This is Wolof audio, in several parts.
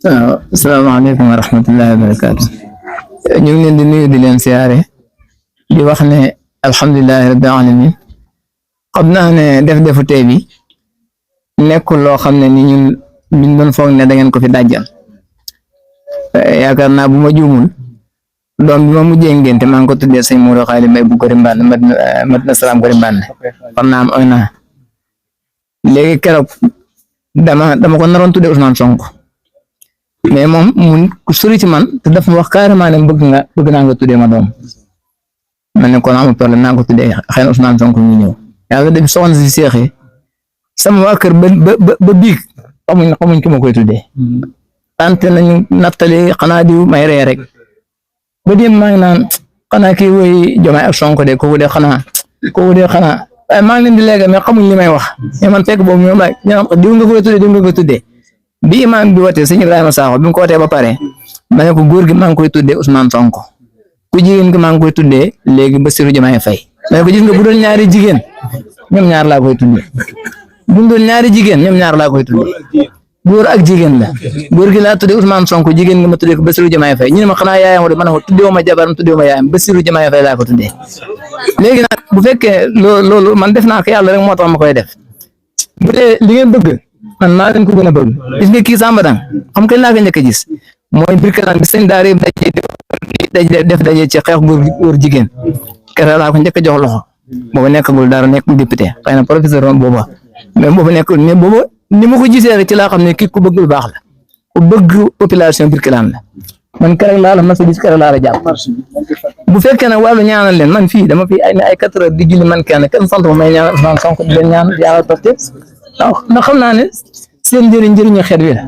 Assalamualaikum warahmatullahi wabarakatuh. Ñu ngi leen di nuyu di leen siyaare di wax ne alhamdulillahi rabbil alamin. xam naa ne def-defu tey bi nekkul loo xam ne ni ñun biñ doon foog ne da ngeen ko fi dajjal. Yaakaar naa bu ma juumul doom bi ma mujjee ngénte maa ngi ko tuddee sëñ Mourou Xaali Mbay bu Gori Mbane Madina Salaam Gori Mbane xam naa am un an léegi keroog dama ko naroon tuddee Ousmane Sonko mais moom mu sori ci man te daf ma wax carrément ne bëgg naa nga tuddee ma doom ma ne kon amul problème naa ko tuddee xëy na Ousmane Sonko ñu ñëw yàlla def soxna si seexee sama waa kër ba biig xamuñ ki ma koy tuddee tante nañu nattali xanaa di may ree rek ba dem maa ngi naan xanaa kii woy Jomaay ak Sonko de kooku de xanaa waaye maa ngi leen di léegi mais xamuñ li may wax mais man fekk boobu ñoom diw nga koy tuddee bi imaam bi wootee sëñ Ibrahima Sakho bi mu ko wootee ba pare ma ne ko góor gi maa ngi koy tuddee Ousmane Sonko ku jigéen gi maa ngi koy tuddee léegi Bassirou Diomaye Faye ma ne ko gis nga bu doon ñaari jigéen ñoom ñaar laa koy tuddee bu doon ñaari jigéen ñoom ñaar laa koy tuddee góor ak jigéen la góor gi laa tuddee Ousmane Sonko jigéen nga ma tuddee ko Bassirou Diomaye Faye ñu ne ma xanaa yaayam de ma ne ko tuddee ma jabaram tuddee ma yaayam Bassirou Diomaye Faye laa ko tuddee léegi nag bu fekkee loolu man def naa ko yàlla rek moo tax ma koy def bu dee li ngeen bëgg man maa leen ko gën a bëgg gis nga kii Samba Dang xam kañ laa ko njëkk a gis mooy birkalaan bi sëñ daara def daje ci xeex góor jigéen keroog laa ko njëkk a jox loxo booba nekkagul dara nekkul député xëy na professeur booba mais booba nekkul mais booba ni ma ko gisee rek ci laa xam ne kii ku bëgg lu baax la ku bëgg population birkalaan la man keroog laa la mas a gis keroog laa la jàpp bu fekkee nag wàllu ñaanal leen man fii dama fi ay 4 heures di julli man kenn sant ma may ñaanal Ousmane Sonko di leen ñaan yàlla Pastef ndax xam naa ne seen njëriñu xeet wi la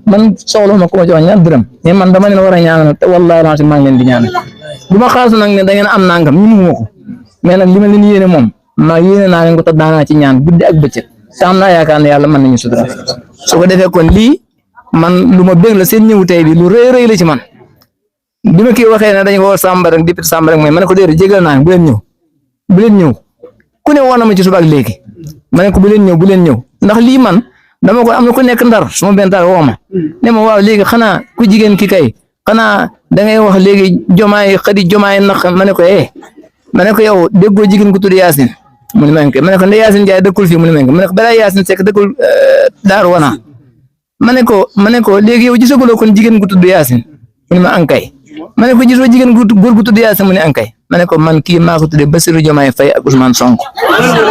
man soxla ma ko ma jox ñaar dërëm mais man dama leen war a ñaanal te wallaahi maa ngi leen di ñaanal bu ma xaasu nag ne da ngeen am nangam ñu mu ko mais nag li ma leen yéene moom ma yéene naa leen ko te daanaa ci ñaan guddi ak bëccëg te am naa yaakaar ne yàlla mën nañu sutura su ko defee kon lii man lu ma bëgg la seen ñëw tey bi lu rëy la ci man bi ma kii waxee ne dañu ko Samba Dang député Samba Dang mooy ma ne ko déedéet jégal naa bu leen ñëw ku ne woon na ma ci suba ak léegi ma ne ko bu leen ñëw ndax lii man dama ko am na ku nekk ndar suma benn taal woo ma ne ma waaw léegi xanaa ku jigéen ki kay xanaa da ngay wax léegi jomaay xadi jomaay nax ma ne ko yow déggoo jigéen ku tudd Yacine mu ne ma ne ko nde Yacine Ndiaye dëkkul fii mu ne ma ne ko balaa Yacine Seck dëkkul Daaru Wana ma ne ko léegi yow gisaguloo kon jigéen ku tudd Yacine mu ne ma ankay ma ne ko gisoo jigéen góor gu tudd Yacine mu ne ankay ma ne ko man kii maa ko tuddee Bassirou Diomaye Faye ak Ousmane Sonko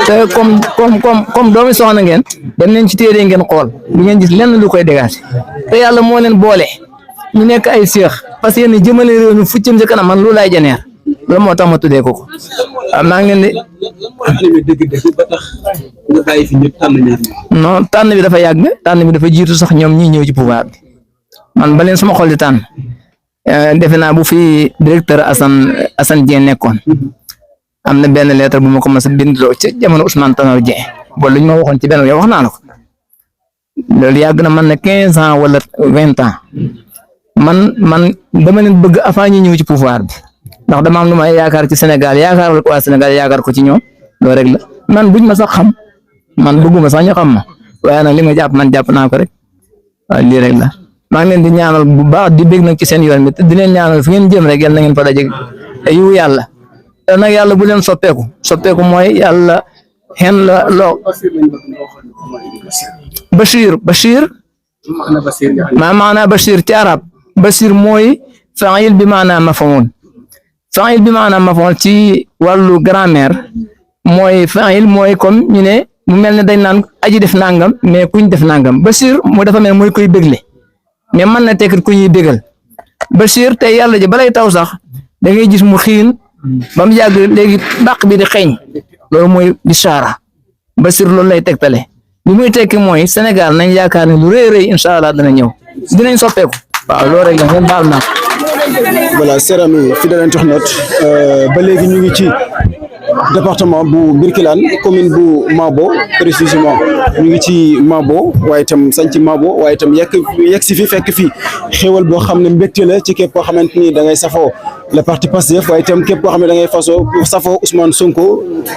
te comme doomi soxna ngeen dem leen ci téere ngeen xool lu ngeen gis lenn lu koy dégager te yàlla moo leen boole ñu nekk ay seex parce que yéen jëmale réew mi fuccam ci kanam man loolu laay janeer loolu moo tax ma tuddee ko maa ngi leen di non tànn bi dafa yàgg tànn bi dafa jiitu sax ñoom ñi ñëw ci pouvoir bi man ba leen sama xol di tànn defe naa bu fi directeur Assane Dieng nekkoon am na benn lettre bu ma ko mos a bindloo ci jamono Ousmane Tanor Dieng boolu ñu ma waxoon ci benn yow wax naa la ko loolu yàgg na man na 15 ans wala 20 ans man dama leen bëgg avant ñu ñëw ci pouvoir bi ndax dama am lu ma yaakaar ci Sénégal yaakaar ko waa Sénégal yaakaar ko ci ñoom loolu rek la man buñ ma sax xam man bëgguma sax ñu xam ma waaye nag li ma jàpp man jàpp naa ko rek waaw lii rek la. maa ngi leen di ñaanal bu baax di bég nag ci seen yoon bi te di leen ñaanal fu ngeen jëm rek yal na ngeen fa daje yiwu yàlla te nag yàlla bu leen soppeeku mooy yàlla xen la loo Bachir maana Bachir ci arab Bachir mooy fa'il bi maana maf'ul ci wàllu grammaire mooy fa'il mooy comme ñu ne mu mel ne dañ naan aji def nangam mais kuñ def nangam Bachir moo dafa mel mooy koy bégle mais mën na tekk ku ñuy bégal Bachir tey yàlla ji balay taw sax da ngay gis mu xiin ba mu yàgg léegi bàq bi di xeeñ loolu mooy bisaara Bachir loolu lay tegtale li muy tekki mooy Sénégal nañ yaakaar ne lu rëy incha allah dana ñëw dinañ soppeeku waaw loolu rek la ngeen baal naa. voilà chers amis fidèles internautes ba léegi ñu ngi ci département bu Birkelane commune bu Mabo précisément ñu ngi ci Mabo waaye itam sanc Mabo waaye itam yegg si fi fekk fi xéwal boo xam ne mbégte la ci képp koo xamante ni da ngay safoo le parti Pastef waaye itam képp koo xam ne da ngay safoo Ousmane Sonko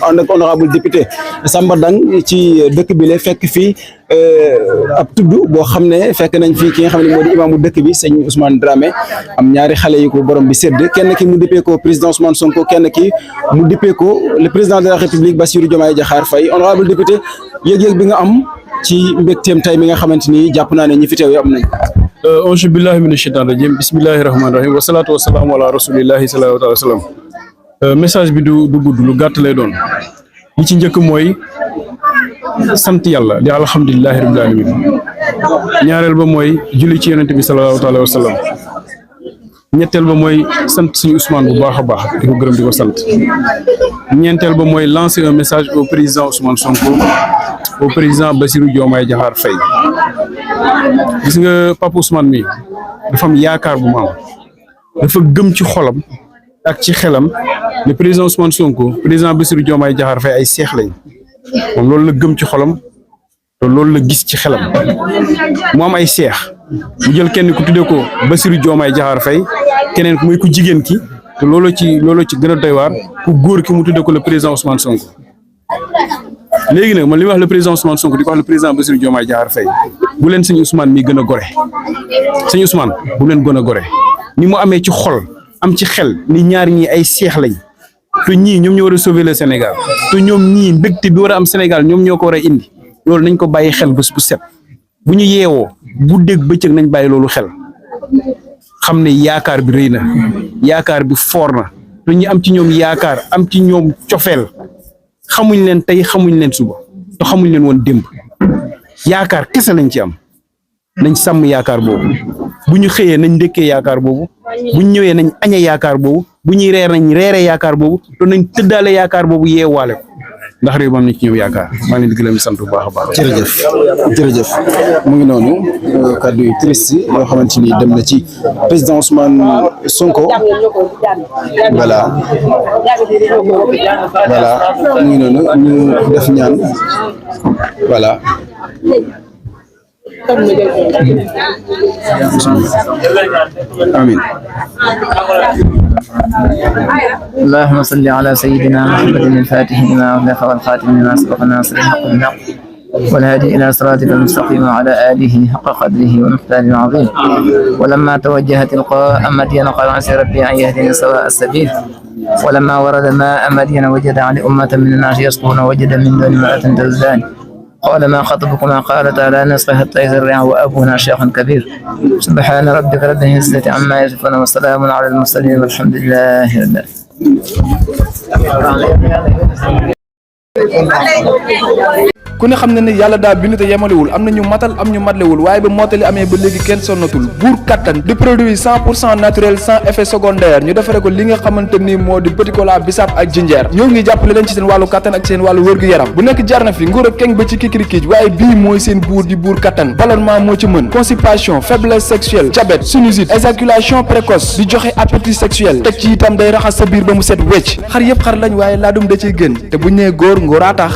ànd ak honorable député Samba Dang ci dëkk bi la fekk fii ab tudd boo xam ne fekk nañ fii ki nga xam ne moo di imaamu dëkk bi sëñ Ousmane Dramé am ñaari xale yu ko borom bi sédd kenn ki mu dippee ko président Ousmane Sonko kenn ki mu dippee ko le président de la République Bassirou Diomaye Diakhar Faye honorable député yëg-yëg bi nga am ci mbégteem tay mi nga xamante ni jàpp naa ne ñi fi teew yi am nañ auzu billahi mina shaytaani rajim bismillahi rahmaani rahim wasalaatu wasalaamu ala rasulillahi sallallahu alayhi wa sallam message bi du gudd lu gàtt lay doon li ci njëkk mooy sant yàlla di alhamdulillahi rabbil alamin ñaareel ba mooy julli ci yonente bi sallallahu alayhi wa sallam ñetteel ba mooy sant suñu Ousmane bu baax a baax di ko gërëm di ko sant ñeenteel ba mooy lancer un message au président Ousmane Sonko au président Bassirou Diomaye Diakhar Faye gis nga Papa Ousmane mi dafa am yaakaar bu mu am dafa gëm ci xolam ak ci xelam le président Ousmane Sonko président Bassirou Diomaye Diakhar Faye ay seex lañ moom loolu la gëm ci xolam te loolu la gis ci xelam mu am ay seex mu jël kenn ku tuddee ko Bassirou Diomaye Diakhar Faye keneen muy ku jigéen ki te loolu ci gën a doy waar ku góor ki mu tuddee ko le président Ousmane Sonko léegi nag man li wax le président Ousmane Sonko di ko wax le président Bassirou Diomaye Diakhar Faye bu leen sëñ Ousmane mi gën a gore sëñ Ousmane bu leen gën a gore ni mu amee ci xol am ci xel ni ñaar ñi ay seex lañ te ñii ñoom ñoo war a sauver le Sénégal te ñoom ñii mbégte bi war a am Sénégal ñoom ñoo ko war a indi loolu nañ ko bàyyi xel bés bu set bu ñu yeewoo bu dégg bëccëg nañ bàyyi loolu xel xam ne yaakaar bi rëy na yaakaar bi foor na te ñu am ci ñoom yaakaar am ci ñoom cofeel xamuñ leen tey xamuñ leen suba te xamuñ leen woon démb yaakaar kese lañ ci am nañ sàmm yaakaar boobu bu ñu xëyee nañ ndékkee yaakaar boobu bu ñu ñëwee nañ añee yaakaar boobu bu ñuy reer nañ reeree yaakaar boobu te nañ tëddaale yaakaar boobu yeewaale ko ndax réew mi am na ci ñoom yaakaar maa ngi leen di gërëm di sant bu baax a baax. jërëjëf mu ngi noonu kàddu yu triste yoo xamante ni dem na ci président Ousmane Sonko voilà mu ngi noonu ñu def ñaan voilà. آمين اللهم صل على سيدنا محمد الفاتح لما أغلق والخاتم لما سبق ناصر الحق بالحق والهادي إلى صراطك المستقيم وعلى آله حق قدره ومقداره العظيم ولما توجه تلقاء مدين قال عسى ربي أن يهديني سواء السبيل ولما ورد ماء مدين وجد على أمة من الناس يسقون وجد من دون امرأة تزدان قال ما خطبكما قالتا لا نسقي حتى يزرع وأبونا شيخ كبير سبحان ربك رب العزة عما يصفون وسلام على المرسلين والحمد لله رب العالمين. ku ne xam na ne yàlla daa bind te yemalewul am na ñu matal am ñu matlewul waaye ba mottali amee ba léegi kenn sonnatul buur kattan di produit 100% naturel sans effet secondaire ñu defare ko li nga xamante ni moo di petit cola bisaab ak jinjeer ñoo ngi jàppale leen ci seen wàllu kattan ak seen wàllu wërgu-yaram bu nekk jarna fi nguur ak keng ba ci kikirikiij waaye bii mooy seen buur di buur kattan ballonnement moo ci mën constipation faiblesse sexuelle diabète sinusite éjaculation précoce di joxe appétit sexuel teg ci itam day raxas sa biir ba mu set wecc xar yëpp xar lañ waaye laadum da ciy gën te bu ñu nee góor ngóoraa tax